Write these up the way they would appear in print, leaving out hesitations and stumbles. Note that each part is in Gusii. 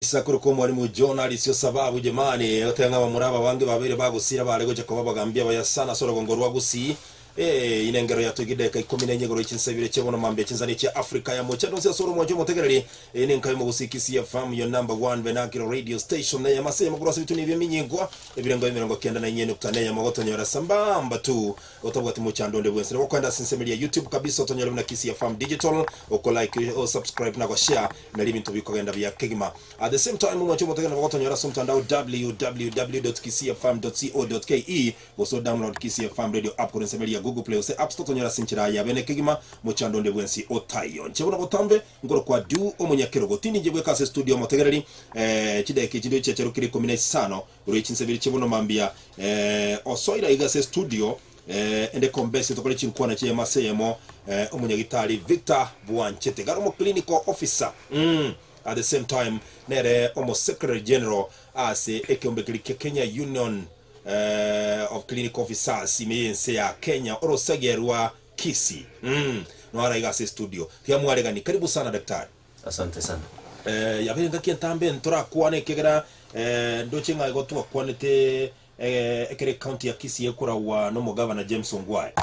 Ase korokwa Omwalimu John Alisio Sababu Jemani agoteba ng'a abamura aba abange babeire bagosira bare gocha koba abagambi abaya sana ase orogongo rwa Gusii. Ee, ine engero yatoigia edageka ikomi na enye igoro ye chinsa ibere chia bono mambia chinsani chia Africa ya mocha ndonsi ase ore omwancho omotegereri. Eye ne enka y'omogusii Kisii FM your number one vernacular radio station neyemo ase eyemo korwa ase ebituni ebi'eminyigwa ebirengo emerongo kenda na inye nukta neyemo gotonyora sambamba tu Otabwati mochando onde bwensi. Nabo okoenda ase ensemo eria ya YouTube kabisa otonyore buna Kisii FM Digital, oko like, o subscribe na go share nario ebinto bikogenda buya kegima. At the same time omwanche omotege nabo ogotonyora ase omotandao www.kisiifm.co.ke gose o download Kisii FM radio app korwa ensemo eria ya Google Play gose App Store otonyore ase enchera ya bene kegima mochando onde bwensi otaiyo. Inche buna botambe nkorokwa Du omonyakerogo tindi inche bweka ase studio omotegereri eh, chidakika echi ndio chiacherokire ikomi na isano Ore chinsebiri chi'bono mambia, eh, osoire aiga ase estudio, eh, ende kombesi tokore chinkwana chi'eyemo ase eyemo, eh, omonyagitari Victor Bwanchete. Iga are omo-clinical officer, mm, at the same time nere omo-secretary general ase ekeombe keria kia Kenya Union eh, of Clinical Officers ime y'ense ya Kenya, orosagia rwa Kisii. Mm, noare aiga ase estudio. Tiga mwaregani. Karibu sana daktari. Asante sana. Eh, yabeire engaki entambe ntorakwane ekiagera eh, ndoche ng'a igo twakwanete eh, ekero ecounty ya Kisii ekoragwa nomogavana James Ongwae.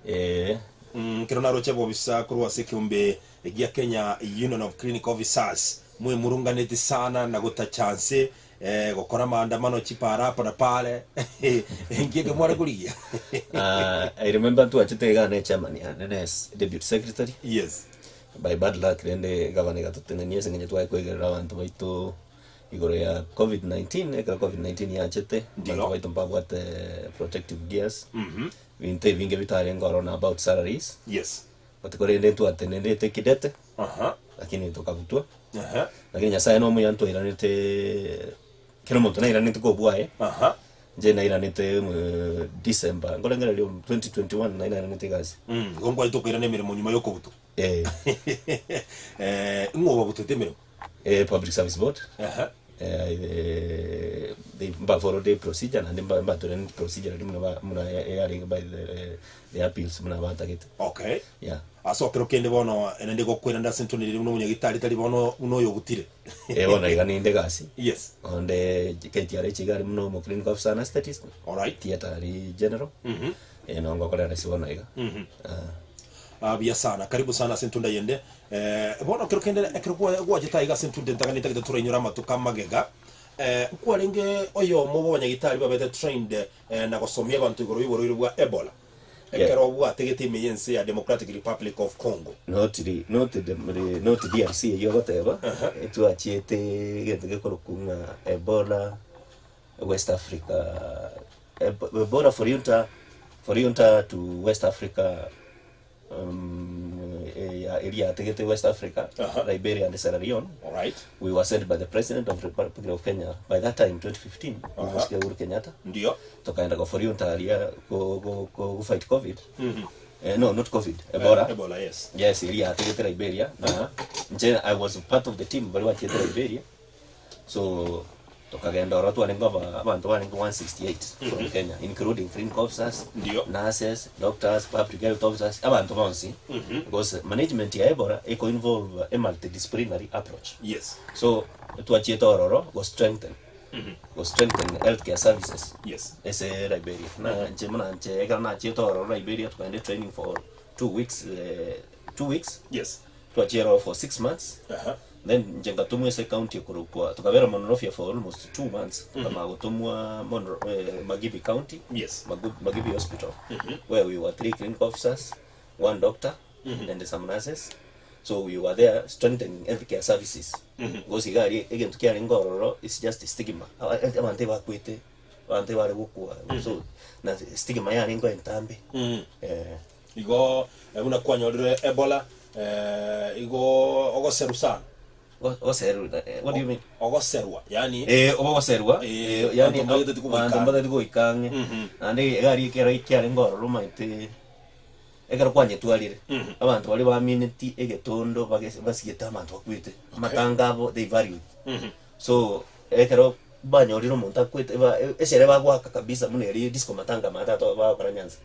Ee. Mm, ekero naroche bobisa korwa ase ekeombe gia Kenya Union of Clinic Officers mwemurunganeti sana na gotacha nse eh, gokora maandamano chipara hapa na pale enki eke mware korigia? Ah, I remember ntwachete iga ne chairman yane ne deputy secretary. Yes. By bad luck rende gavana egatotenenia ase eng'encho tware koegerera abanto baito igoro ya covid 19, ekero covid 19 yachete, Ndiyo. abanto baito mbabwate protective gears, ebinto ebinge bitarenge ororo na about salaries, Yes. but korende ntwatenerete kidete, Aha. lakini tokabutwa, Aha. lakini Nyasaye nomuya ntwairanete kera omonto nairanete kobwaye, Aha. inche nairanete December, nkorengereria 2021 nairanete egasi. Igo nkwarete okoirana emeremo nyuma yokobutwa. Eh. Eh, ing'o obabutete emeremo? Eh, Public Service Board. Aha. Eh, eh, they mbafollowed the procedure naende mba- mbatorire procedure riria muna ba- muna ya- yarenge by the, the appeals muna batagete. Okay. Yeah. Ase okero kende bono naende gokwera ase ntonire buna omonyagitari tari bono buna oyo obutire. Eh, bono iga ninde egasi. Yes. Onde KTRH iga ari buna omo clinical officer anesthetist. Alright. Theatre ari general. Mhm. Eh, nongo okorera ase bono iga. Mhm. Ah. Ah, buya sana, karibu sana ase entunda eyende. Eh, bono ekero kende ekero gwa- gwachete aiga ase entunda entang'ani ntagete torainyore amatuko amagega, eh, nkwarenge oyomo bw'abanyagitari babete trained eh, na gosomia abanto igoro y'oborwaire bwa Ebola, Yeah. ekero bwategete ime y'ense ya Democratic Republic of Congo. Not ri- not the- ri- not DRC eyio ogoteba, etwachiete egento gekorokwa ng'a Ebola West Africa, Ebola for Utah, for Utah to West Africa, um, eh, eria yategete West Africa, Aha. Liberia and Sierra Leone. Alright. We were sent by the President of Republic of Kenya by that time 2015, Aha. Mheshimiwa Uhuru Kenyatta. Ndio. Tukaenda go for Utah aria go, go, go, go fight COVID. Eh, no, not COVID, Ebola. Eh, Ebola, yes. Yes, eria yategete Liberia. Na nche I was part of the team bari bachiete Liberia. So tokagenda ororo twarenge aba abanto barenge 168 from Kenya including clinical officers, Ndio. nurses, doctors, public health officers, abanto bonsi because management ya Ebola eko involve a multidisciplinary approach. Yes. So twachiete ororo go strengthen go strengthen healthcare services Yes. ase Liberia. Na inche buna inche ekero nachiete ororo Liberia tokaenda training for 2 weeks 2 weeks Yes. twachia ororo for 6 months. Aha. Then inche ngatomwa ase ecounty ekorokwa, tokabera Monrovia for almost 2 months, tokamanya gotomwa Monro, eh, Margibi County, Yes. Margibi Hospital, where we were three clinical officers, one doctor, and some nurses. So we were there strengthening healthcare services. Because iga aria egento kiarenge ororo is just stigma. Abanto ebakwete, abanto ebare gokwa. So na stigma yarenge entambe. Eh, Igo eh, buna kwanyorire Ebola eh, igo ogoseru sana. Ogoserwa, eh, what do you mean? Ogoserwa, yani Eh, ogoserwa, Eh, eh, yani abanto mbatagete goika abanto ang'e. mbatagete goika ang'e. Naende egari ekero kiarenge ororo omanyete ekero kwanyetwarire, abanto baria bamineti egetondo bagese basigete abanto bakwete, amatanga abo they value. So ekero banyorire omonto akwete eba eshere bagoaka kabisa buna eria disco matanga amato ato bagokora Nyanza.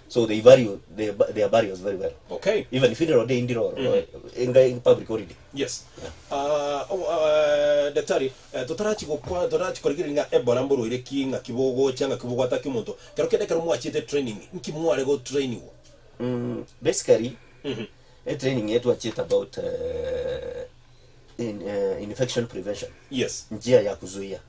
So they value their burials very well. Okay. Even funeral day ndire ororo, enga public holiday. Yes. Yeah. Ah, oh, ah, Daktari, totarachi gokwa totarachi korigereria ng'a Ebola mborwaire ki, ng'aki bogocha, ng'aki bogwata ki omonto. Kero kende ekero mwachiete training, nki mware gotrainigwa? Basically, etraining eye twachiete about in, infection prevention. Yes. Njia ya kuzuia.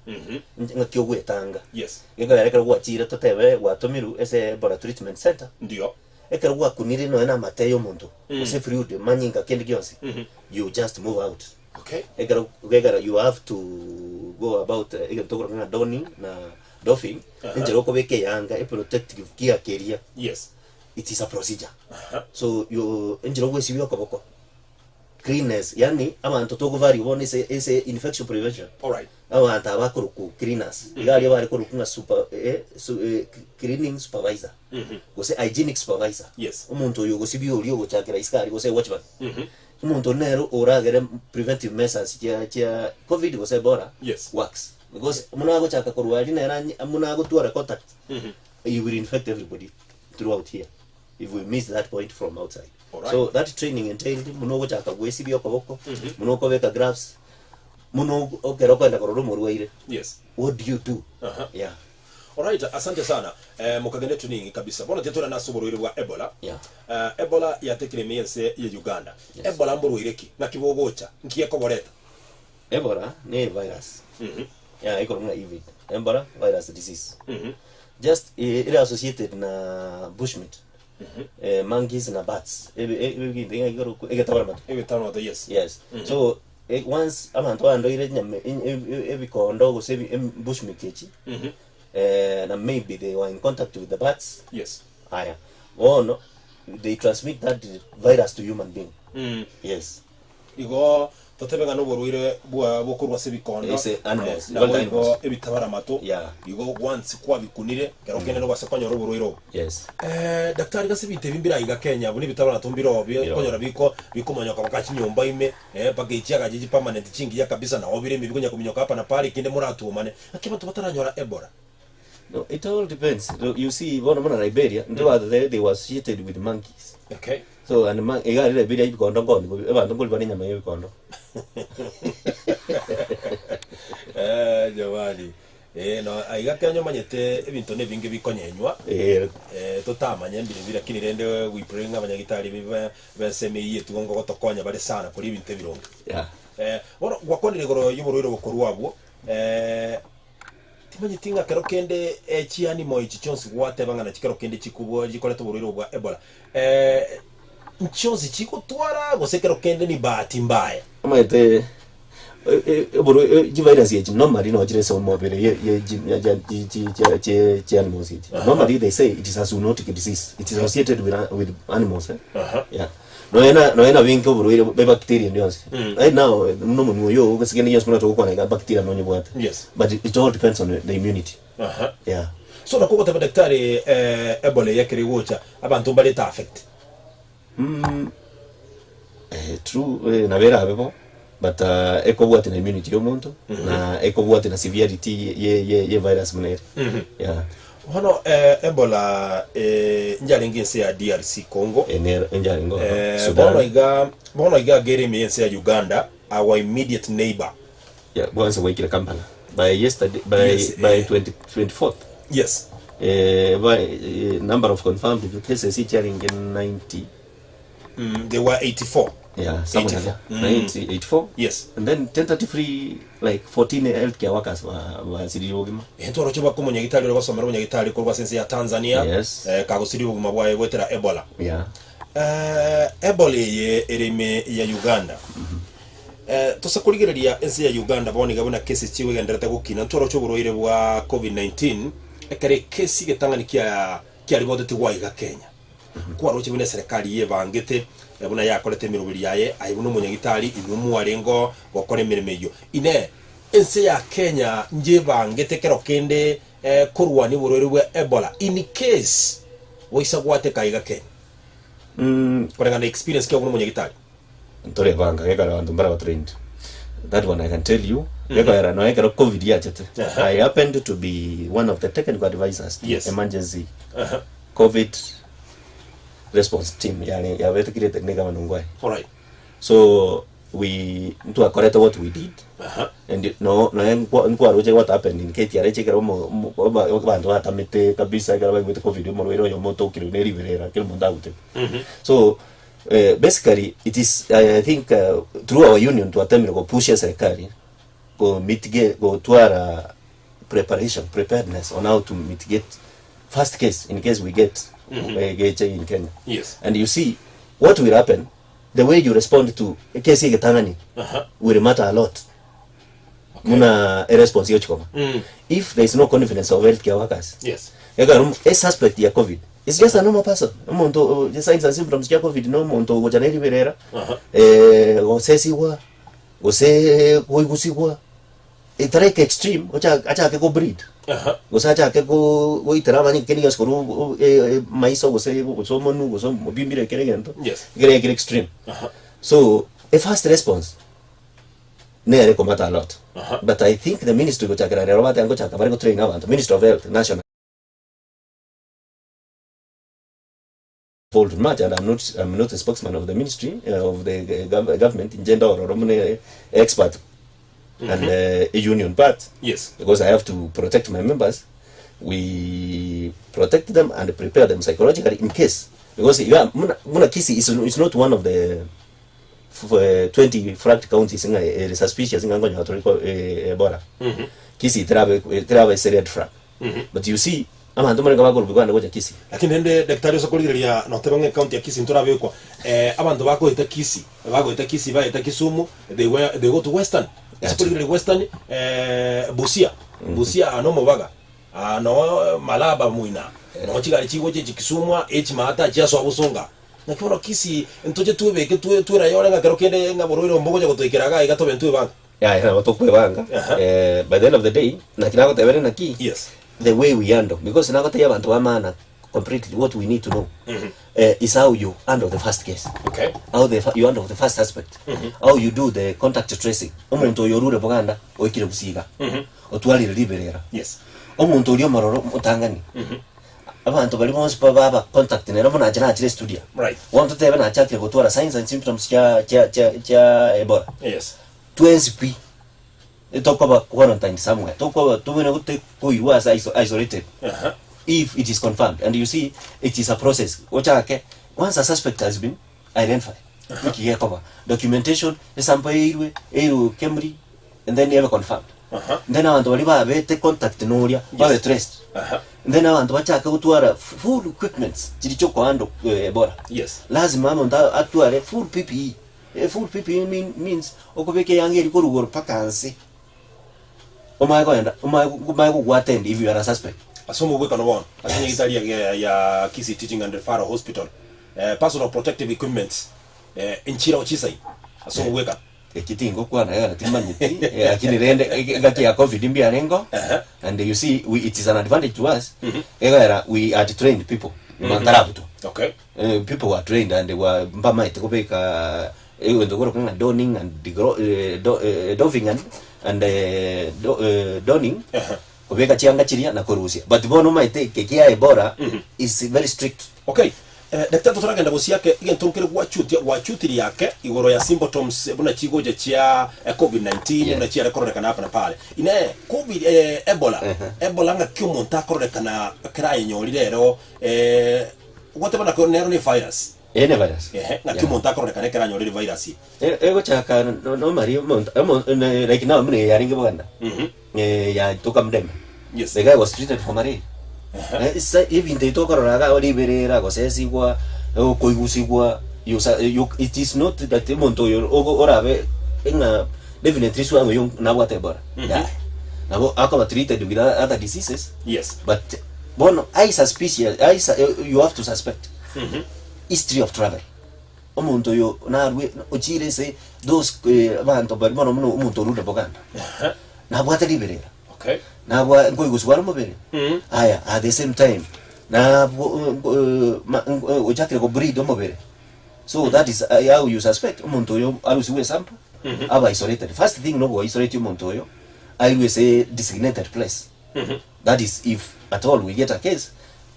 Ng'aki ogwetanga. Yes. Gekogera ekero gwachire totebe gwatomirwe ase Ebola treatment center. Ndio. Ekero gwakunire nonya na amate ya omonto, gose fluid, manyinga kende gionsi, you just move out. Okay. Ekero gekero you have to go about egento okoroka ng'a donning na doffing, enchera okobeka eyanga eprotective gear keria, Yes. it is a procedure. Aha. So you enchera ogwesibia okoboko, cleanness, yaani abanto togovalue bono ase ase infection prevention. Alright. Abanto aba bakorokwa cleaners, iga aria bare korokwa ng'a super eh, su eh, cleaning supervisor, gose hygienic supervisor. Yes. Omonto oyo ogosibia oria ogochakera isiko aria gose watchman. Omonto oria nere oragere preventive measures chia chia covid gose Ebola Yes. works. Because buna agochaka korwa aria nere anye buna agotwara contact, you will infect everybody throughout here if we miss that point from outside. Alright. So that training entailed buna ogochaka gwesibia okoboko, buna okobeka gloves, buna ekero okogenda korora omorwaire, Yes. what do you do? Aha. Yeah. Alright, asante sana. Eh, mokagende training kabisa. Bono titora nase oborwaire bwa Ebola. Yeah. Eh, Ebola yatekire ime y'ense ya Uganda. Yes. Ebola mborwaire ki? Ng'aki bogocha? Nki ekoboreta? Ebola ne virus. Yeah, ekorwa buna EVID. Ebola virus disease. Just eh, ere associated na bushmeat. Eh, monkeys na bats. Ebi ebi ebinto ng'a ikorokwa egetabora mato. Egetabora yes. Yes. So eh, once abanto bandoire enyama e- e- e- ebikondo gose ebi- em- bushmeat echi eh, na maybe they were in contact with the bats Yes. aya bono they transmit that virus to human being yes Igo totebe ng'a noborwaire bwa bokorwa ase ebikondo, Ase animals, eh, nabo wild igo animals. ebitabara mato, Yeah. igo once kwabikunire, kero kende nobase konyora oborwaire obo. Yes. Eh, daktari gase ebinto ebi mbire aiga Kenya buna ebitabara mato mbire obio, Mbire okonyora biko bikomonyoka mpaka chinyomba ime, eh, mpaka echiagacho echi permanent chingiya kabisa nabo bire ime bikonya kominyoka hapa na pale ekinde moratwomane. Naki abanto bataranyora Ebola? No, it all depends. No, You see, bono buna Liberia, mm. they, they were associated with monkeys. Okay. So, and ma, iga ari Liberia ibikondo nkoni, abanto nkori bare enyama y'ebikondo. Eh, jamani. Eh, no, aiga Kenya omanyete ebinto nebinge bikonyenywa. Eh, Eh, totamanya mbire bire lakini rende we pray ng'a abanyagitari be bensemo eyio etugo ngogotokonya bare sana koria ebinto ebironge. yeah. Eh, bono gwakwanire igoro y'oborwaire obokorwa abwo. Eh, Timanyeti ng'a kero kende chianimo echi chionsi gwateba ng'a nachi kero kende chikobua chikoreta oborwaire obo bwa Ebola, nchionsi chigotwara gose kero kende ni bahati mbaya? Omanyete oborwaire chivirus echi normally no chire ase omobere ye ye chi ya ya chi chi chi chi chi animals echi. Normally they say it is a zoonotic disease. It is associated with with animals eh. Aha. Yeah. Nonya na nonya na binto oborwaire bwa ebacteria endi yonsi. Right now, buna omonwa oyo gose kende gionsi buna togokwana iga bacteria nonye obwate. Yes. But it all depends on the immunity. Aha. Yeah. So nakwo ogoteba daktari eh, Ebola eye ekero egocha abanto mbarete affect. Eh, true, eh, nabo erabe bo, but uh, ekobwatia na immunity ya omonto, na ekobwatia na severity ye ye ye virus buna ere. Yeah. Bono eh, Ebola eh, njarenge ense ya DRC Congo. Eh, nero enjarenge ororo. Eh, Sudan. bono iga bono iga agere ime y'ense ya Uganda our immediate neighbor. Yeah, bwanse gwaikire Kampala by yesterday by Yes, by eh. 20, 24th Yes. eh, by, eh, number of confirmed cases ichiarenge 90 They were 84. Yeah, somewhere 84. there. 90, 84. Yes. And then tentatively like 14 healthcare workers basirire obogima. Eh, ntwaroche bwaka omonyagitari ore gosomera obonyagitari korwa ase ense ya Tanzania. Yes. Eh, kagosiria obogima bwaye goetera Ebola. Yeah. Eh, Ebola eye ere ime ya Uganda. Eh, tose korigereria ense ya Uganda bono iga buna cases chigogendererete gokina ntwaroche oborwaire bwa Covid-19 ekero ekesi egetang'ani kia kiaribotetigwa aiga Kenya. Kwaroche buna eserekari yebangete, buna yakorete emeroberi yaye, aye buna omonyagitari, inwe mwarenge gokora emeremo eyio. Inee! Ense ya Kenya njebangete kero kende korwania oborwaire bwa Ebola in case boisa gwateka aiga Kenya? Koreng'ana na experience kiao buna omonyagitari. Ntorebanga gekogera abanto mbare abatrained. That one I can tell you. Gekogera nonya ekero covid yachete, I happened to be one of the technical advisors to Yes. emergency covid response team yare yabete created ne Governor Ongwae. Alright. So we ntwakorete what we did Aha. and no noe nkwa nkwaroche what happened in KTRH ekero omo omo oba abanto batamete kabisa ekero baigwete covid omorwaire oyomo otokire ne riberera kera omonto agoteba. So basically it is I think through our union twatemire gopusha eserikari go mitigate gotwara preparation preparedness on how to mitigate first case in case we get geche in Kenya. Yes. And you see what will happen the way you respond to ekesi egetang'ani Aha. will matter a lot muna eresponse yochikoma if there is no confidence of healthcare workers Yes. ekero a suspect ya covid is just a normal person omonto the signs and symptoms chia covid no omonto ogocha na eriberera Aha. gosesigwa gose koigusigwa etareke extreme ocha achake go breed Aha. gose achake go goitera amanyinga kende gionsi korwa o- e- e- maiso gose gose omonu gose omobimbire kere egento Yes. ekere ekere extreme Aha. so a first response nere komata a lot Aha. but i think the ministry gochakera rero bateba ngochaka bare gotrain abanto ministry of health national told much and I'm not, I'm not a spokesman of the ministry of the government inche ndororo muna expert and a union part Yes. because I have to protect my members we protect them and prepare them psychologically in case because iga muna, muna Kisii is, is not one of the 20 flagged counties ng'a ere suspicious ng'a nkonye tore ko Ebola. Kisii terabe terabe ase red flag. But you see abanto mbarenge bakorwa Uganda gocha Kisii. Lakini rende daktari ase okorigereria notebe ng'a ecounty ya Kisii ntorabekwa eh, abanto bakoeta Kisii bagoeta Kisii baeta Kisumu they were, they go to Western ase okorigereria Western eh, Busia Busia ano omobaga aa noo Malaba moina noo chigari chigocha echi Kisumu aa echi maata chiasoa Bosonga Naki bono Kisii ntoche twebeke twe twerayore ng'a kero kende ng'a borwaire obo mbogocha gotoikera iga iga tobe ntwebanga. Yaya nabo tokwebanga Aha. by the end of the day naki nagotebere naki Yes. the way we handle because nagotebia abanto ba maana completely what we need to know is how you handle the first case Okay. how the you handle the first suspect how you do the contact tracing omonto oyo orure boganda oikire busiga otwarire riberera Yes. omonto oria omororo omotang'ani Abanto baria bonsi pa baba contact nere buna inche nachire estudio. Right. Bono totebe nachakire gotwara signs and symptoms chia chia chia chia Ebola. Yes. Twensi pi tokoba quarantined somewhere. Tokoba tobwenerete gote koirwa ase iso isolated. Aha. If it is confirmed and you see it is a process. Ochake once a suspect has been identified. Naki gekoba documentation esample eirwe eirwe Kemri and then ebe confirmed. Aha. Then abanto baria babete contact noria babe traced. Aha. Then abanto bachake gotwara full equipments chiria chia okohandle Ebola. Yes. Lazima omonto atware full PPE. Full PPE mean, means okobeka eyanga eria korwa igoro mpaka nse omanye koenda omanye omanye kogwattend if you are a suspect. Ase omogwekano bono, ase nyagitari ya ya Kisii Teaching and Referral Hospital, eh, personal protective equipments eh, nchireo chisai ase omogwekano. Eki tingokwana egana timanyeti lakini rende engaki ya covid mbiarengeo and you see we, it is an advantage to us egera we had trained people nyuma ntarabutwa Okay. People were trained and were mbamaete kobeka egento korokwa ng'a donning and degro, do, doffing and, and do, donning kobeka chianga chiria na korusia but bono omanyete eke kia Ebola is very strict. Okay, Daktari totaragenda gosio ake egento nkere gwachutia gwachutirie ake igoro ya symptoms buna chigocha chia covid-19 Yes. buna chiare kororekana hapa na pale. Inee covid Ebola Ebola ng'aki omonto akororekana ekero ayenyorire ero gwateba nako nero ne virus. Eye ne virus. Ehe, ng'aki Yeah. omonto akororekana ekero anyorire virus eye. Egochaka normally omonto like now buna eye yarenge boganda yatoka mdeme. Yes. The guy was treated for malaria. Ase ebinto ebi tokorora iga riberera, gosesigwa, okoigusigwa, you sa- you it is not that omonto oyo ogo orabe ng'a definitely sure ng'a oyo nabwate Ebola. Yaya. Nabo akoba treated with other diseases, Yes. but bono I suspicious, I su- you have to suspect history of travel. Omonto oyo narwe ochire ase those abanto baria mono mono omonto orure Boganda, nabwate riberera. Okay. Nabwa nkoiguswa are omobere, aya at the same time nabwo ma ochakire ko breed omobere so that is how you suspect omonto oyo arusiwe esample aba isolated. First thing nogo isolate omonto oyo airwe ase designated place that is if at all we get a case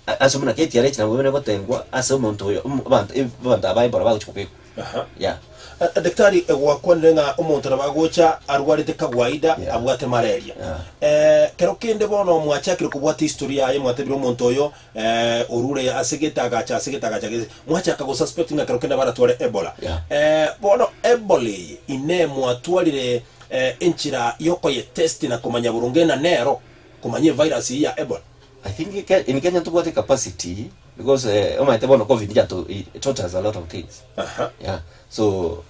ase buna KTRH nabo bene gotengwa ase omonto oyo abanto abanto aba Ebola bagochi kobekwa. Aha. Yeah. Eh, Daktari, eh, gwakwanire ng'a omonto nabo agocha arwarete kawaida Yeah. abwate malaria. Yeah. Eh, kero kende bono mwachakire kobwata history yaye mwatebire omonto oyo eh, orure ase gete agacha ase gete agacha gete mwachaka gosuspect ng'a kero kende baratware Ebola. Yeah. Eh, bono Ebola eye ine mwatwarire eh, enchera yokoyetest na komanya boronge ng'a nero komanya evirus eye ya Ebola. I think Ke- in Kenya tobwate capacity because eh, omanyete bono covid yato it taught us a lot of things. Aha. Yeah. So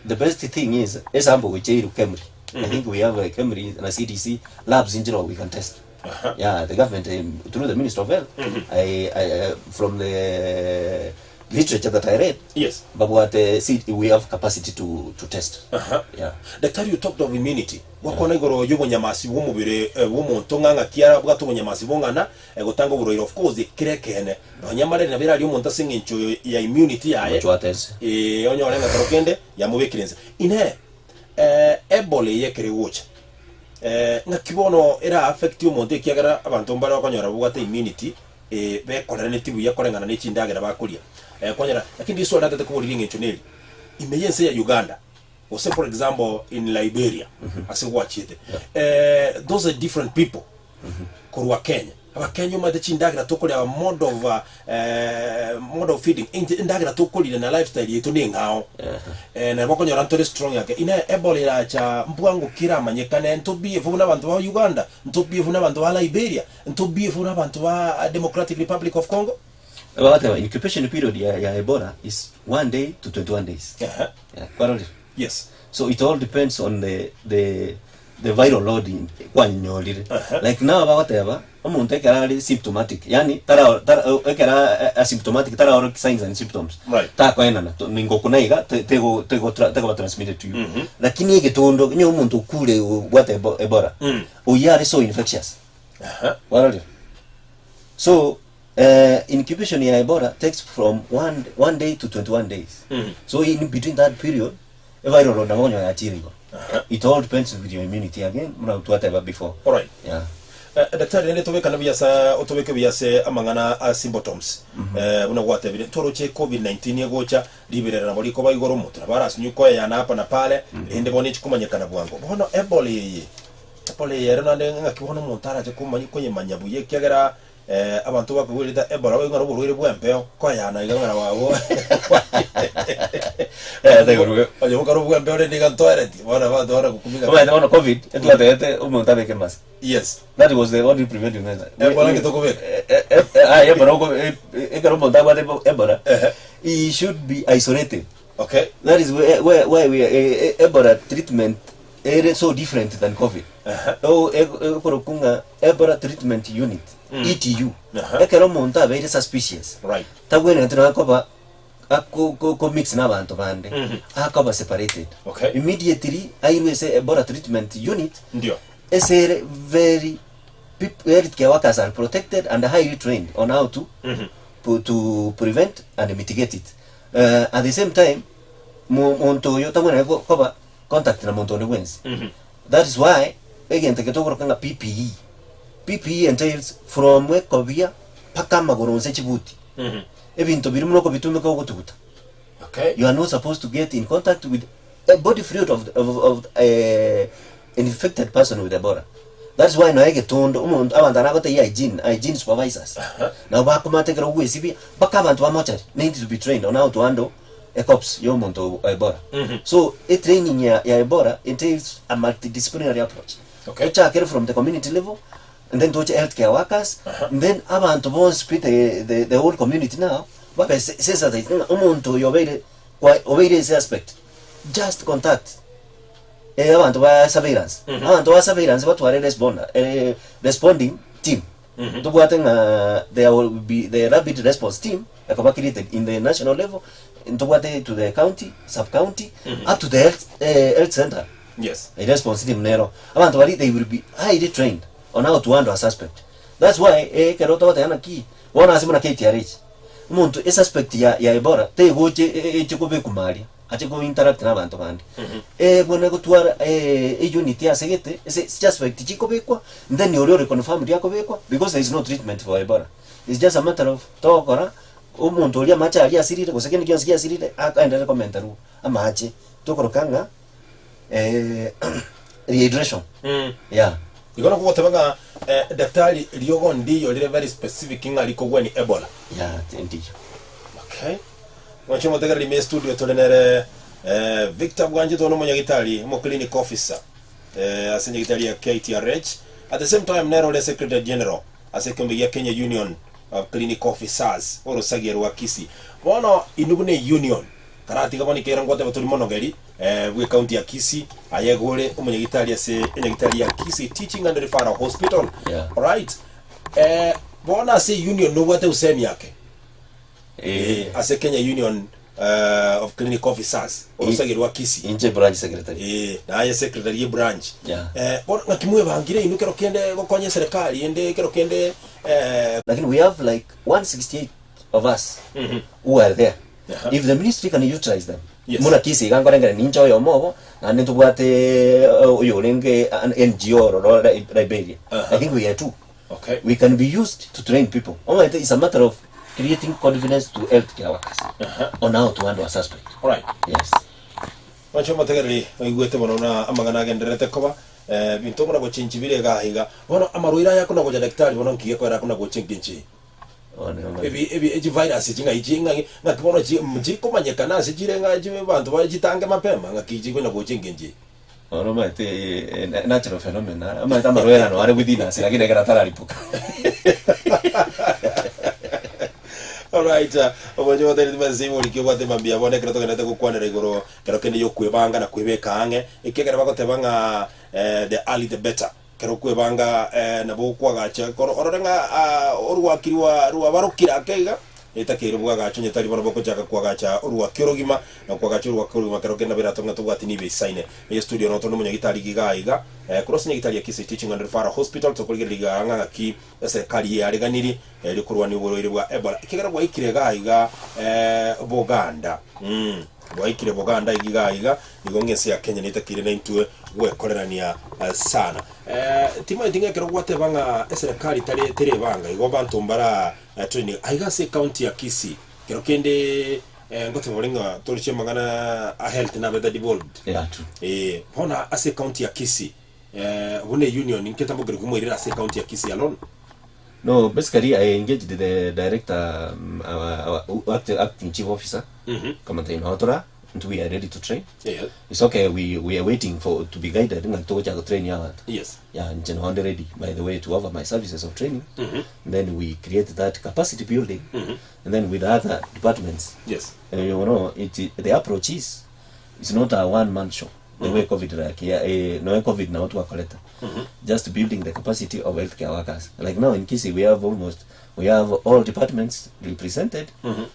the best thing is esample gocheiru Kemri. I think we have a Kemri and a CDC labs in general we can test. Aha. Yeah, the government through the Minister of Health, I from the literature that I read, Yes. babwate see, we have capacity to test. Aha. Yeah. Daktari, you talked of immunity. Gwakwana igoro y'obonyamasi bw'omobere eh, bw'omonto ng'a ng'aki abwate obonyamasi bong'ana eh, gotanga oborwaire. Of course, kere ekeene. Nonya mareri nabo erarie omonto ase eng'encho ya immunity yaye. Mochwate ense. Eh, onyore ng'a kero kende yamobekire ense. Inee, eh, Ebola eye ekero egocha, eh, ng'aki bono era affect omonto ekiagera abanto mbare okonyora babwate immunity eh, bekoreraneti buya koreng'ana ne chindagera bakoria. Eh, kwanyora, lakini riswali natete koboriria eng'encho neri, ime y'ense ya Uganda, gose for example in Liberia ase gwachiete eh, those are different people korwa Kenya abakenya omanyete chindagera tokoria aba mode of uh, eh, mode of feeding Inche endagera tokorire na lifestyle yetu ne eng'ao eh, nabo okonyora ntore strong yake ine Ebola eracha mbwango ki eramanyekane ntobiefu buna abanto ba Uganda ntobiefu buna abanto ba Liberia ntobiefu buna abanto ba Democratic Republic of Congo Bagoteba incubation period ya, ya Ebola is one day to 21 days. Ehe. Yeah, kwarorire? Yes. So it all depends on the the the viral load in- kwanyorire. Aha. Like now bagoteba omonto ekero are symptomatic, yani tara tara ekero asymptomatic taraorokia signs and symptoms. Right. Takoenana to- ningokuna iga te- tego tego tra- tegoba transmitted to you. Lakini egetondo onye omonto okure obwate Ebola. Oyio are so infectious. Aha. Warorire? So incubation ya Ebola takes from one day to 21 days. So in between that period, eviral load nabo okonyora yachire igo. It all depends with your immunity again, buna twateba before. Alright. Yeah. Eh, daktari rende tobekane buya asa otobeke buya ase amang'ana a symptoms eh, buna gwatebire toroche covid-19 egocha riberera nabo rikoba igoro omonto nabo arasinye koeyana hapa na pale rende bono echikomanyekana bwango bono ebola eye ebola eye ere naende ng'aki bono omonto arache komanya koyemanya buya ekiagera Eh, abanto bakoigwerete Ebola boigo ng'a noborwaire bw'empeo, koyana iga ng'a wabo Eh, taigorwe. Onye bokare obw'empeo rende iga ntoereti, bono abanto bara gokumia ng'a Omanyete bono covid etwatebete omonto abeke mask. Yes. That was the only preventive measure. Ebola nki tokobeka? Eh, eh, eh, eh, ah, Ebola oko- eh, eh, ekero omonto abwate ebo- Ebola, Ehe. he should be isolated. Okay. That is where, where, why we, eh, eh, Ebola treatment ere so different than covid. O ekorokwa ng'a Ebola treatment unit, ETU. Ekero omonto abeire suspicious, Right. tagwenereti nonya koba ako ko ko mix na abanto bande, akoba separated. Okay. Immediately airwe ase Ebola treatment unit, Ndio. ase ere very peop- healthcare workers are protected and highly trained on how to to prevent and mitigate it. At the same time, mo- monto oyo tagwenereti ko- koba contact na monto onde bwensi. That is why egento eke tokoroka ng'a PPE. PPE entails from ekobia mpaka amagoro onsi echibuti. Ebinto biria buna okobitumeka ogotuguta. Okay. You are not supposed to get in contact with a body fluid of, of, of a infected person with Ebola. That's why noe egetondo omonto abanto aba nagotebia hygiene, hygiene supervisors. Nabo bakomata ekero ogwesibia mpaka abanto ba mochari need to be trained on how to handle a corpse ya omonto o Ebola. So e training ya, ya Ebola entails a multidisciplinary approach. Okay. Tochakere from the community level and then toche healthcare workers and then abanto bonsi pi the, the, the whole community now babe se- sensitized ng'a omonto oyo obeire kwa obeire suspect just contact eh, abanto ba surveillance abanto ba surveillance batware responder eh, responding team tobwate ng'a there will be the rapid response team ekoba created in the national level ntobwate to the county sub county up to the health, eh, health center Yes. a response team nero abanto bari they will be highly trained on how to handle a suspect that's why eh, ekero togoteba naki bono ase buna KTRH omonto e suspect ya, ya Ebola tegoche eche kobekwa maria ache ko interact na abanto bande eh buna gotwara eh, e unit ase gete ase suspect chikobekwa then oria ore confirmed akobekwa because there is no treatment for Ebola it's just a matter of togokora. Omonto oria amache aria asirire gose kende gionsi giasirire akaenderere komenta rwo amache tokoroka ng'a rehydration yeah. Igo nabo ogoteba ng'a daktari riogo ndiyo rire very specific ng'a rikogwenia Ebola. Yeah, ndiyo. Okay. Mwanche omotegereri ime studio tore nere Victor Bwanche tore nomonyagitari omo clinic officer ase enyagitari ya KTRH at the same time nere ore secretary general ase ekeombe gia Kenya Union of Clinic Officers orosagia rwa Kisii. Bono inwe buna eunion karatiga bono ekero ngoteba tori monogeri bwe county ya Kisii aye iga ore omonyagitari ase enyagitari ya Kisii Teaching and Referral Hospital. Yeah. Alright. Bono ase eunion nobwate usemi ake Eh. ase Kenya Union of Clinic Officers orosagia rwa Kisii. Inche branch secretary. Eh, naye secretary ye branch. Yeah. Bono ng'aki mwebangire inwe kero kende gokonya eserekari ende kero kende Lakini we have like 168 of us who are there. Aha. If the ministry can utilize them. Yes. Buna Kisii iga nkorengera ninche oyomo obo, naende ntobwate oyo orenge an NGO ororo Liberia. Aha. I think we are two. Okay. We can be used to train people. Omanyete it's a matter of creating confidence to healthcare workers on how to handle a suspect. Alright. Yes. Mwanche omotegereri oigwete bono buna amang'ana agendererete koba, ebinto buna gochinchi bire iga iga. Bono amarwaire aya akona gocha daktari bono nki gekoera akona gocha engencho eye? Ebi ebi echivirus echi ng'ai chi ng'ai ng'aki bono chi chikomanyekana ase chire ng'a chi abanto baye chitange mapema ng'aki chikonya gocha engencho eye? Bono omanyete natural phenomena, omanyete amarwaire aya are within us lakini ekero atararipoka. Alright, omonche gotebi timense ibori ki obwate mambia bono ekero togenderete gokwanera igoro kero kende yokwebanga na kwebeka ang'e, ekiagera bagoteba ng'a the early the better. Kero okwebanga nabo okwagacha koro orore ng'a orwaki rwa rwabarokire ake iga, etakeire bwagacha onye tari bono bogochaka kwagacha orwaki orogima, na kwagacha orwaki orogima kero kende nabo eratong'e ng'a tobwati nibe isaine. Eye studio noo tore nomonyagitari iga iga, korwa ase nyagitari ya Kisii Teaching and Referral Hospital tokorigereria iga ng'a ng'aki eserekari yareganirie erio korwania oborwaire bwa Ebola ekiagera bwaikire iga iga Boganda. Bwaikire Boganda iga iga igo ng'ense ya Kenya netakeire naintwe gwekorerania sana. Timanyeti ng'a ekero gwateba ng'a eserekari tari terebanga igo abanto mbara training aiga ase ecounty ya Kisii kero kende ngoteba ore ng'a toroche amang'ana a health nabete devolved. Yeah, true. Bono ase ecounty ya Kisii buna eunion nketambo keria komoirera ase ecounty ya Kisii alone. No, basically I engaged the director, our, our acting, acting chief officer, mm Otora, and we are ready to train. Yeah. It's okay, we, we are waiting for to be guided ng'a togochaka train abantu. Yes. Yeah, nche noonde ready, by the way, to offer my services of training. Then we create that capacity building, and then with other departments. Yes. You know, it, the approach is, it's not a one-man show. The way COVID like, yeah, no COVID now twakoreta. Just building the capacity of healthcare workers. Like now in Kisii we have almost we have all departments represented.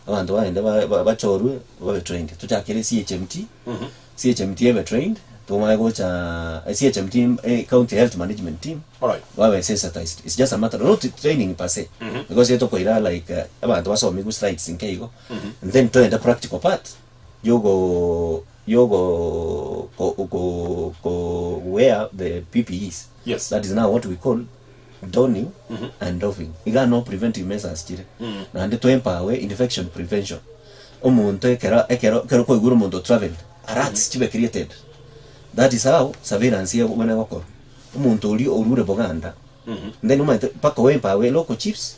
Abanto bagende bachorwe babe trained. Tochakere CHMT. CHMT ebe trained. Tomanye gocha CHMT county health management team. Alright. Babe sensitized. It's just a matter not training per se. Because etokoira like abanto basomigwe slides nke igo. And then toende practical part. yogo yogo ko, ko, ko wear the PPEs. Yes. That is now what we call donning and doffing. Iga no preventive measures chire. Naende to empower infection prevention. Omonto ekero ekero ekero kwaigure omonto traveled, alerts chibe created. That is how surveillance ebwenerete gokorwa. Omonto oria orure Boganda, then omanyete mpaka o empower local chiefs,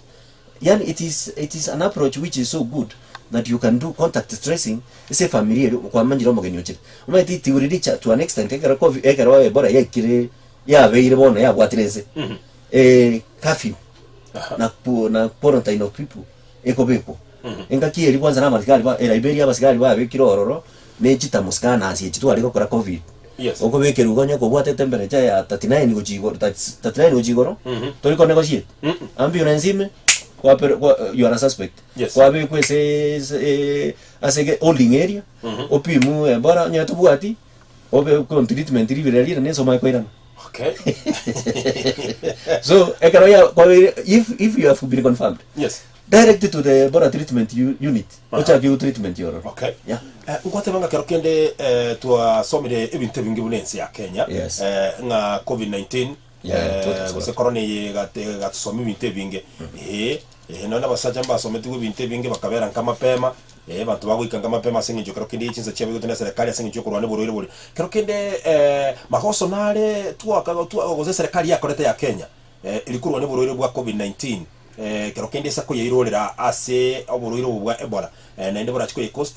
Yaani it is it is an approach which is so good that you can do contact tracing ase efamiri eria kwamanyire omogeni ochire. Omanyete it will reach to an extent ekero covid ekero Ebola yaikire yabeire bono yabwatire ense curfew na ku na quarantine of people ekobekwa. Engaki eria kwanza na abasigari ba Liberia abasigari babekire ororo ne chithermal scanners echi tware gokora covid. Yes. Okobekerwa igo onye kobwate etemperature ya 39 gochia igoro, 39 gochia igoro, tori ko negotiate. Ambulance ime, kwapera kwa you are a suspect. Yes. Kwabekwa ase ase ase ege holding area, opimwe ebola onye tobwati, obe on treatment riberera riria nense omanye koirana. Okay. So ekero ya kwabeire if if you have been confirmed, Yes. Direct to the Ebola treatment unit, ochake go treatment yororo. Okay. Yeah. Ngwateba ng'a kero kende twasomire ebinto ebinge buna ense ya Kenya Yes. ng'a COVID-19 Yeah, Eh, taught us a gose lot. corona eye egate- egatosomia ebinto ebinge eh, eh, nonye abasacha mbasometigwe ebinto ebinge bakabera nka mapema eh, abanto bagoika nka mapema ase eng'encho kero kende chinsa chiabegete na eserekari ase eng'encho yokorwana oborwaire boria. Kero kende magoso nare twaka twa gose eserekari yakorete ya Kenya eh, eri korwana oborwaire bwa Covid-19 eh, kero kende ase koyairorera ase oborwaire obo bwa Ebola eh, naende borachi koyecost.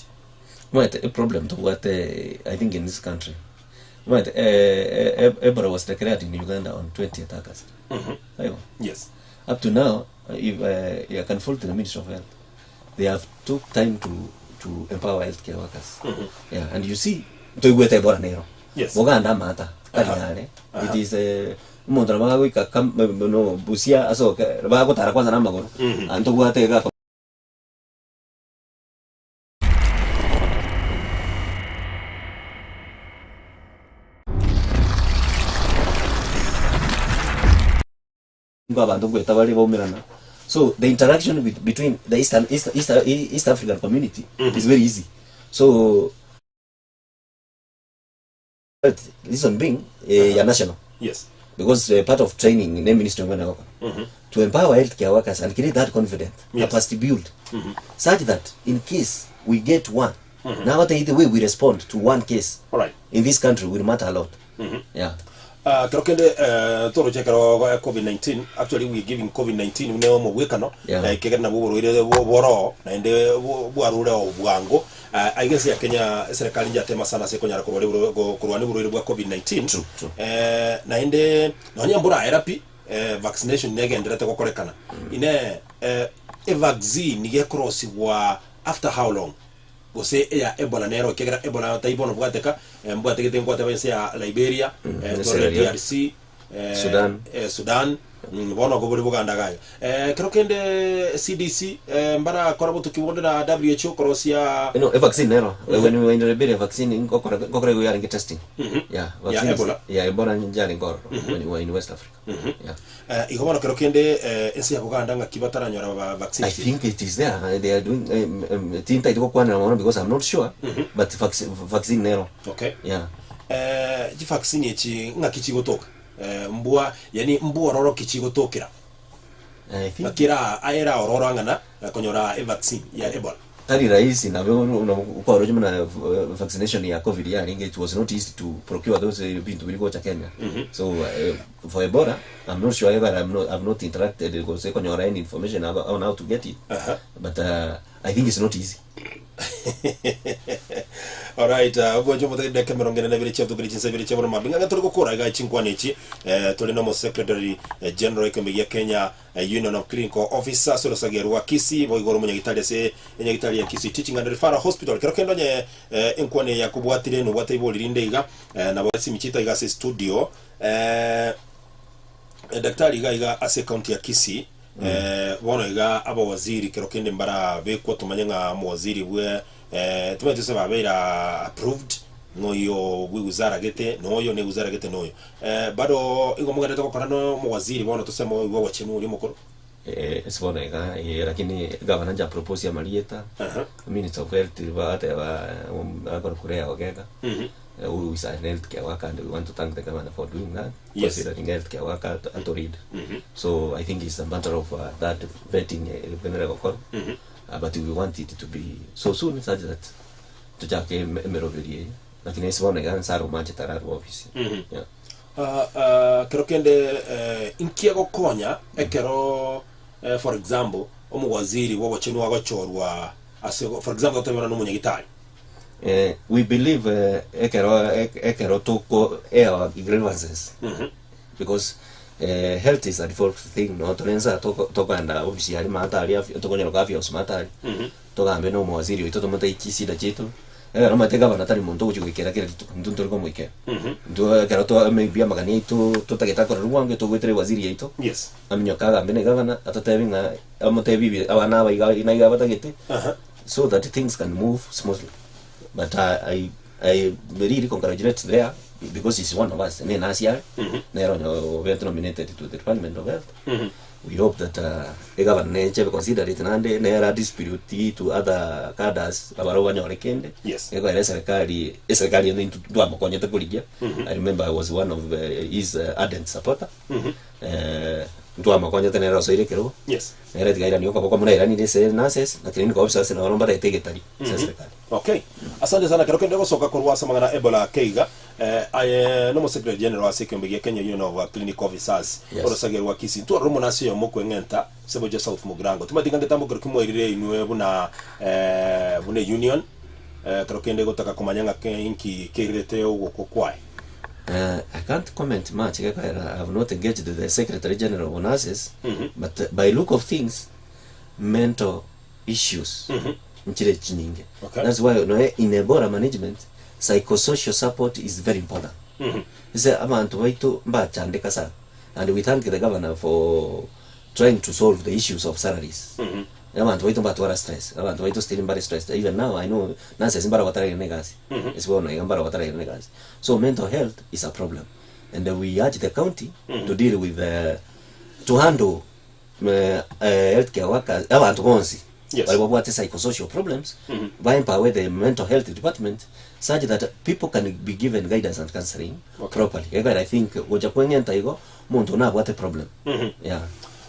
Omanyete eproblem tobwate I think in this country, omanyete Ebola was declared in Uganda on 20th August. Aigo. Yes. Up to now, if I can fault the Ministry of Health, they have took time to to empower healthcare workers. Yeah, and you see, ntoigwete Ebola nero. Yes. Boganda amata, tari are. It is omonto nabo agoika kam- no, Busia asoke, bagotara kwanza na amagoro. Antobwate iga Nigo abanto ngoeta bare baumerana. So the interaction with, between the Eastern, East, East, East African community is very easy. So but reason being eh, ya national Yes. because part of training ne ministry ngwena goko to empower healthcare workers and create that confidence Yes. capacity build such that in case we get one now the way we respond to one case Alright. in this country will matter a lot yeah Ah, kero kende eh, toroche kero eh, covid-19 actually we giving covid-19 buna omogwekano Yeah. eh, kegera nabwo oborwaire bo- boroo naende bo- bwarure oo bwango Ah, aiga ense ya Kenya eserekari njatema sana ase ekonyara korwa riboro- go- korwania oborwaire bwa covid-19 True, true. Eh, naende nonya mboraera pi eh, vaccination negenderete gokorekana ine eh, evaccine niga ekorosigwa after how long Gose eya Ebola nero, ekiagera Ebola tai bono bwateka, eh, mbwategete nkwateba ense ya Liberia, eh, ne tore Sierra Leone. DRC, eh, Sudan. eh, Sudan, mm, bono ogo bore boganda iga iga. Eh, ekero kende CDC eh, mbarakora botuki bonde na WHO korosia No, e vaccine nero. When we were in Liberia, vaccine ngokora ngokora igo yarenge testing. Yeah, vaccine. is- Ebola. Yeah, Ebola yarenge ororo when we were in West Africa. Yeah. Eh, igo bono kero kende eh, ense ya Buganda ng'aki bataranyora ba vaccine I think it is there. They are doing tintaiti gokwanera mono because I'm not sure, but vaccine, vaccine nero. Okay. Yeah. Eh, chivaccine echi ng'aki chigotoka eh, mbwa yani mbwororo ki chigotokera I think ng'aki era aera ororo ang'ana eh, konyora evaccine ya Ebola tari rahisi na ukwaroche muna vaccination ya covid yarenge it was not easy to procure those bintu biri gocha Kenya so for Ebola I'm not sure ever I'm not, I've not interacted gose konyora any information about on how to get it but I think it's not easy Alright, obwancho omotegeri dakika emerongo ene na ibere chiatukire chinsa ibere chia bono mambia. Ng'a tore gokora iga chinkwana echi eh, tore nomo secretary eh, general ekeombe gia Kenya eh, Union of Clinical Officers orosagia rwa Kisii boigo ore omonyagitari ase enyagitari ya Kisii Teaching and Referral Hospital. Kero kende onye eh, enkwana eye yakobwatire nobwate ibori rinde iga eh, nabo esimi chiaito iga ase studio eh, Daktari iga iga ase ecounty ya Kisii eh, bono iga abawaziri kero kende mbarabekwa tomanye ng'a omowaziri bwe eh, tomanyete gose babeire approved ng'oyo bwe wizara gete noyo ne wizara gete noyo eh, bado igo mogenderete gokora na omowaziri bono toseme oyo bwa obochenu oria omokoro. Eh, ase bono iga eh, lakini gavana ncha propose amarieta Aha. Minister of Health bagateba akore Kuria Ogega who is an healthcare worker and we want to thank the governor for doing that Yes. considering healthcare worker to lead so I think it's a matter of that vetting egenere gokora but we want it to be so soon such that tochake emeroberi eye lakini ase bono iga nse are omanchete ararwe office yeah. Ah, ah, kero kende eh, inki egokonya ekero eh, for example omowaziri bw'obochenu agochorwa ase for example totebe buna nomonyagitari Eh, we believe eh, ekero ekero toko air our grievances because eh, health is a default thing no torensa tokogenda ofisi aria maate aria afya tokonyora afya house maate aria togambe na omowaziri oito tomotebi chisida chiaito ekero omanyete gavana tari monto ogochi goikera kera rituko intwe ntori komoikera intwe ekero twa maybe amagani aito totagete akorerwe bwango togoetera ewaziri yaito yes aminyoke agambe na egavana atotebi ng'a amotebi ebi abana aba iga na iga batagete so that things can move smoothly but I, I, I really congratulate there. because he's one of us, ne enasi are, nere onye obete nominated to the department of health. We hope that egavana neche ebe considerate naende nere adistribute to other cadres abarabwo banyore kende. Yes. Egoera eserekari, eserekari ende intwe twamokonyete korigia. I remember I was one of his ardent supporter. Ntwamokonyete nere osoire ekerogo. Yes. Nere tiga airanie okoboko buna airanire ase nurses na clinical officers nabo mbarete egetari ase eserekari. Okay. Asante sana kero kende gosoka korwa ase amang'ana Ebola keiga eh, aye nomo secretary general ase ekeombe gia Kenya Union of Clinical Officers Yes. orosagia rwa Kisii ntwarore omona ase oyomo okweng'enta ase South Mugirango timanyeti ng'a ngetambo kero kimwairire inwe buna eh, buna union eh, kero kende gotaka komanya ng'a ke- inki keirerete ogokwa kwaye. I can't comment much gekogera I have not engaged the secretary general of nurses but by look of things mental issues nchire chinyinge. Okay. That's why noe in Ebola management psychosocial support is very important. Ase abanto baito mbachandeka sana and we thank the governor for trying to solve the issues of salaries. Abanto baito mbatwara stress, abanto baito still mbare stressed even now I know nurses mbare bataragenda na egasi ase bono iga mbare bataragenda na egasi. So mental health is a problem and we urge the county to deal with the, to handle healthcare workers abanto bonsi Yes. baria babwate psychosocial problems ba empower the mental health department such that people can be given guidance and counseling Okay. properly. Ekero I think gocha kweng'enta igo omonto nabwate problem. Yeah.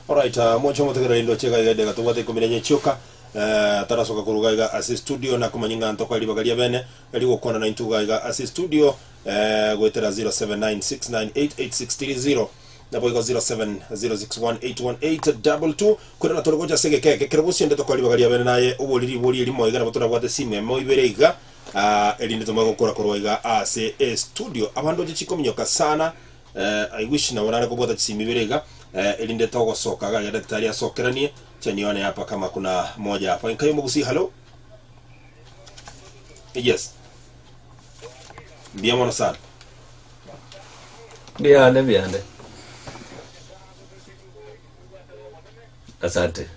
Alright, uh, mwanche omotegereri ndoche iga iga edega tobwate ikomi na enye chioka eh, tarasoka koruga iga ase studio na komanya ng'a ntokoe ribaga ria bene rigokwana naintwe iga iga ase studio eh, goetera 0796988630 Naboigo 0706181822 Korende tore gocha ase egeka eke kere bosio inde tokore ribaga riabene naye obori ribori erimo iga nabo torabwate simu emo ibere iga ah, erinde tomanye gokora korwa iga ase estudio abandoche chikominyoka sana eh, I wish nabo nare kobwata chisimu ibere iga eh, erinde togosoka iga iga daktari asokeranie acha nione hapa kama kuna moja hapa nkayo mogusi hallo yes mbuya mono sana Mbiande mbiande. Asante.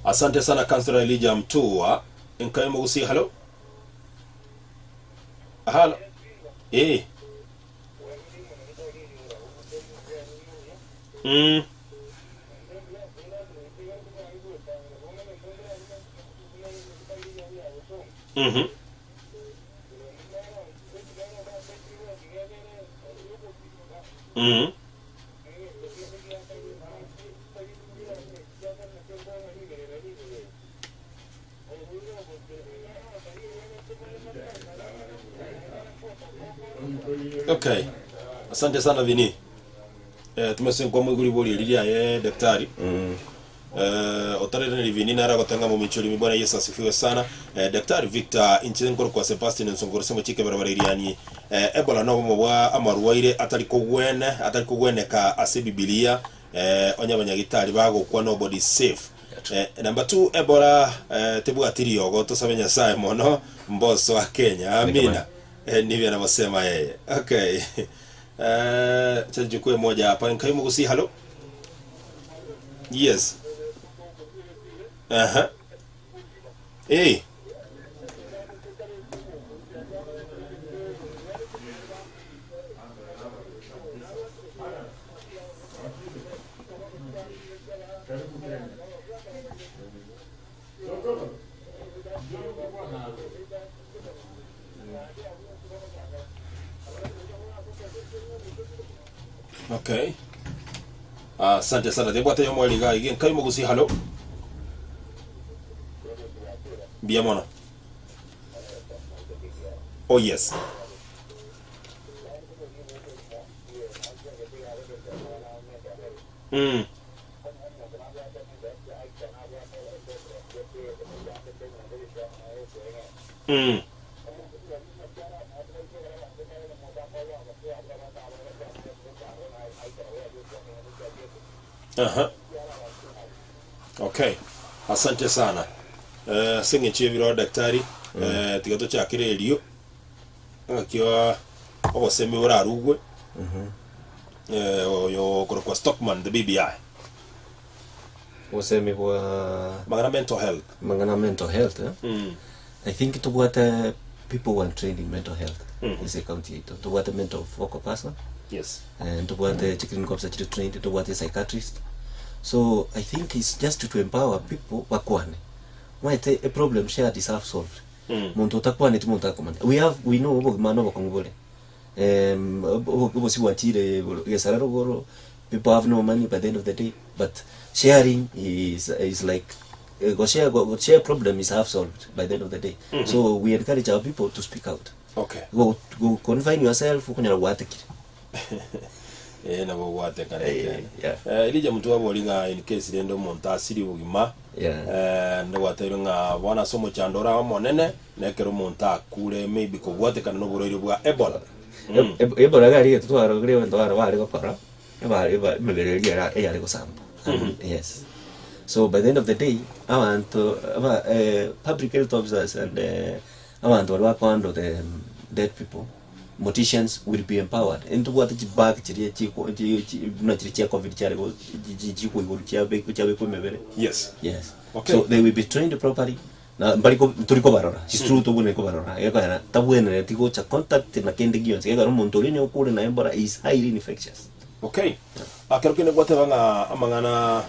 Asante sana Councillor Elijah Mtua. Nkaye Mugusi, hello. Halo. Eh. Okay. Asante sana Vini. Eh, tumesengwa mwiguri bori riria ye daktari. Eh, otarere Vini nara gotanga mu michori mi Bwana Yesu asifiwe sana. Eh, daktari Victor inche nkoro kwa Sebastian Nsongoro semo chike barabara iriani. Eh, Ebola no bomo bwa amarwaire atari kogwene atari kogweneka ase Biblia. Eh, onye abanyagitari bagokwa nobody safe. Eh, number 2 Ebola eh, tebwati riogo tosabe Nyasaye mono mboso wa Kenya. Amina. Eh, ndivyo anavyosema yeye. Okay. Eh, acha nichukue moja hapa. Nkaimu kusi halo. Yes. Aha. Eh. Okay. Asante sana. Tebwate yo mweli gai. Nkaimu kusi halo. Bia mono. Oh yes. Mm. Mm. Aha. Okay. Asante sana. Eh, ase eng'encho y'ebiroro daktari, eh, tiga tochakere erio ng'aki obosemi borarugwe eh, oyo okorokwa Stockman the BBI. Obosemi bwa Mang'ana mental health. mang'ana mental health eh? I think tobwate people who are trained in mental health ase ecounty yaito tobwate mental focal person Yes. eh, ntobwate chiclinical officer chiri trained tobwate psychiatrist so i think it's just to empower people bakwane omanyete a problem shared is half solved monto otakwaneti monto akomanya we have we know obogima nobokong'u bore Em, obo- obosi bwachire igoro gesara rogoro people have no money by the end of the day but sharing is, is like eh, go share, go, go share problem is half solved by the end of the day so we encourage our people to speak out Okay. go, go confine yourself okonyora gwatekire Eh, nabo gwatekana Eh, ekeene. yeah. Eh, Elijah Mutua abori ng'a in case rende omonto asiri obogima Yeah. eh, nde gwateirwe ng'a bono ase omochando ore omonene nekero omonto akure maybe kobwatekana na oborwaire bwa Ebola. Ebola iga rigeto twarogire abanto bare bare gokora, ebare eba emebere eria era eyare gosambwa. Yes. So by the end of the day, abanto aba public health officers and abanto baria bakohandle the dead people, morticians will be empowered. Ntobwate chibag chiria chiko chi chi buna chiria chia covid chiare go chi chi chikoigorwa chiabekwa chiabekwa emebere. Yes. Yes. Okay. So they will be trained properly na mbari ko tori kobarora it's true tobwenerete kobarora egekogera tabwenereti gocha contact na kende gionsi egekogera omonto oria onye okure naye mbora is highly infectious. Okay. Ekero kende gwateba ng'a amang'ana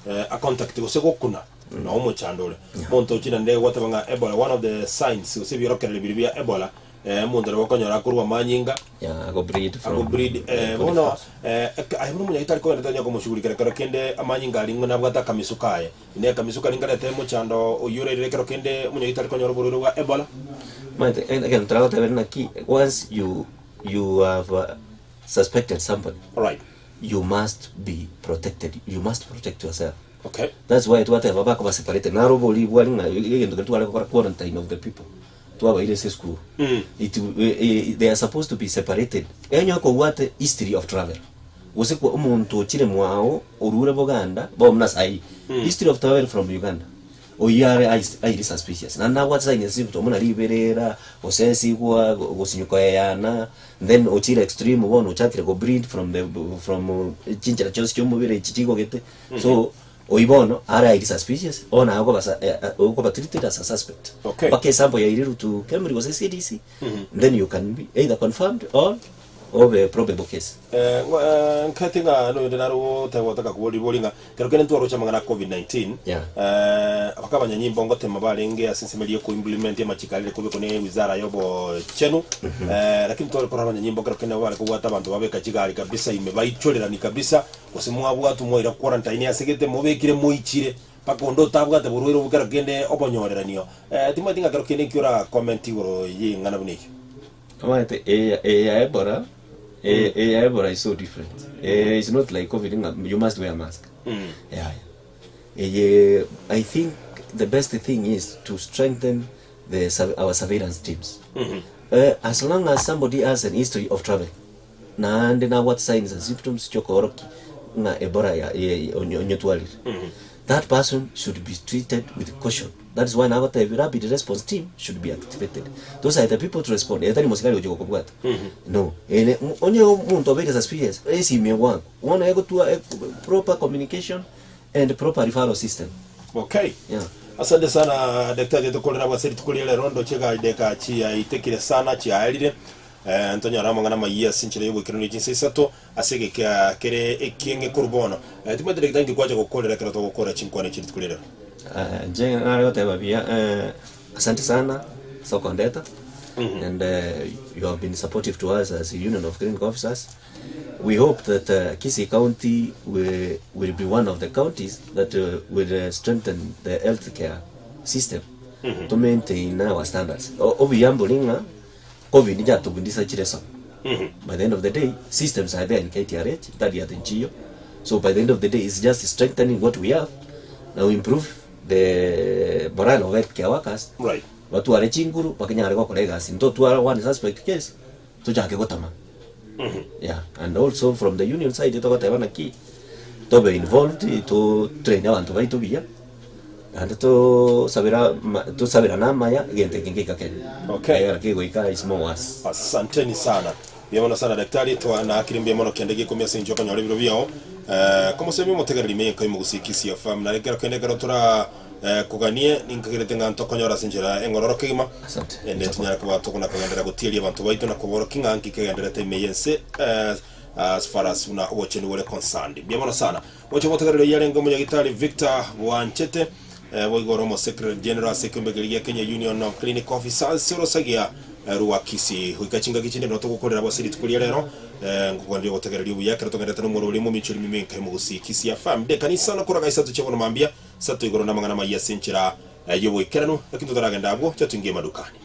eh, a contact gose gokuna noo omochando ore. Omonto ochire naende gwateba ng'a Ebola one of the signs gose ebiorokererio biria bia Ebola eh, omonto nabo okonyora akorwa amanyinga Yeah, ago breed from ago breed eh, body bono fluids. eh, ek- aye buna omonyagitari kogenda tonyara komoshughulikera kero kende amanyinga aria ng'a nabwate akamisu kaye. Ine akamisu karia nkarete omochando oyio orerire ekero kende omonyagitari konyora oborwaire bwa Ebola. Omanyete egento taragoteberia naki once you you have suspected somebody Alright. you must be protected you must protect yourself Okay. that's why twateba bakoba separated naro obori bwari ng'a egento keria tware gokora quarantine of the people twabaire ase esukuru it eh, they are supposed to be separated onye okobwate history of travel gose kwa omonto ochire mwao orure boganda bono buna saii history of travel from Uganda oyio are ais highly suspicious naende nabwate signs and symptoms buna riberera, gosesigwa, go gosinywa koeyana, then ochire extreme bono ochakire go bleed from the from chinchera chionsi chia omobere echi chigogete so Oyio bono are highly suspicious, bono aye okoba okoba treated as a suspect. Okay. Mpaka esample yairirwe to Kemri gose CDC, then you can be either confirmed or obe probable case. Eh, ng'o- eh, nkete ng'a noyonde naro goteba gotaka koboria ribori ng'a kero kende ntwaroche amang'ana a covid-19 Yeah. eh, abakabanyanyimbo ngotema barenge ase ensemo eria yokoimplement amachiko arire kobekwa ne wizara ya obochenu eh, lakini tware korora abanyanyimbo kero kende nabo bare kobwata abanto babeka chigari kabisa ime baichorerani kabisa Gose mwabwatwa mwaira quarantine ase gete mobekire moichire mpaka onde otabwate borwaire obwo kero kende obonyoreranio. Eh, timanyeti ng'a kero kende nki ora comment igoro y'eng'ana buna eyio. Omanyete eye eye ya Ebola eye eye ya Ebola is so different. Eh, it's not like covid ng'a you must wear mask. Yaya. Eye I think the best thing is to strengthen the sur- our surveillance teams. Eh, as long as somebody has an history of travel Naende nabwate signs and symptoms chiokoorokia ng'a Ebola ya- ye- onye- onyetwarire. That person should be treated with caution. That is why nagotebia rapid response team should be activated. Those are the people to respond. Ere tari mosigari gochia gokobwata. No. Ere onye omonto obeire suspicious, esimi egwango. Bono egotua proper communication and proper referral system. Okay. Yeah. Asante sana daktari tokorera bwase rituko ria rero ndoche gaideka chiaitekire sana chiaerire Eh, ntonyore amang'ana amayia ase enchera y'ogoikerania chinsa isato ase egeka kere ekieng'e korwa bono. Eh, timanyete daktari nki kwacha gokorera ekero togokora chinkwana echi rituko ria rero. Eh, inche nare goteba buya eh, asante sana ase okondeta and eh, you have been supportive to us as a union of clinical officers. We hope that uh, Kisii County will, will be one of the counties that uh, will uh, strengthen the healthcare system to maintain our standards. O- Obuya mbori ng'a. Covid yatobundisa chireso. By the end of the day, systems are there in KTRH, tari ati nchiyo. So by the end of the day, it's just strengthening what we have na we improve the morale of healthcare workers. Right. Batware chinguru, bakenyare gokora egasi. Ntotwara one suspect case, tochake gotama. Yeah, and also from the union side togoteba naki tobe involved to train abanto baito buya naende tosabera ma tosaberane amaya egento eke ngeika Kenya. Okay. Egera kegoika is more worse. Asanteni sana. Mbuya mono sana daktari, twa naakire mbuya mono kende gekumia ase inche okonyora ebiro biao. Eh, komosemi omotegereri ime yenka y'omogusii Kisii FM. Nare ekero kende ekero tora eh, koganie ninkagerete ng'a ntokonyora ase enchera eng'ororo kegima. Asante. Ende tonyare koba tokona kogenderera gotieria abanto baito na koborokia ng'a nki kegendererete ime y'ense eh, as far as buna obochenu bore concerned. Mbuya mono sana. Gocha gotegerera oyio arenge omonyagitari Victor Bwanchete, eh, boigo ore omosecretary general ase ekeombe keria gia Kenya Union of Clinic Officers orosagia eh, rwa Kisii. Goika chingaki chinde nabo togokorera abwo ase rituko ria rero eh, ngokogenderia ogotegereria obuya ekero togenderete nomoro oria omominchori miminka y'omogusii Kisii FM. Dekanisa nokoraga isato chia bono mambia, isato igoro namang'ana amayia ase enchera eh, y'oboikeranu, lakini totaragenda abwo, cha toingie madukani.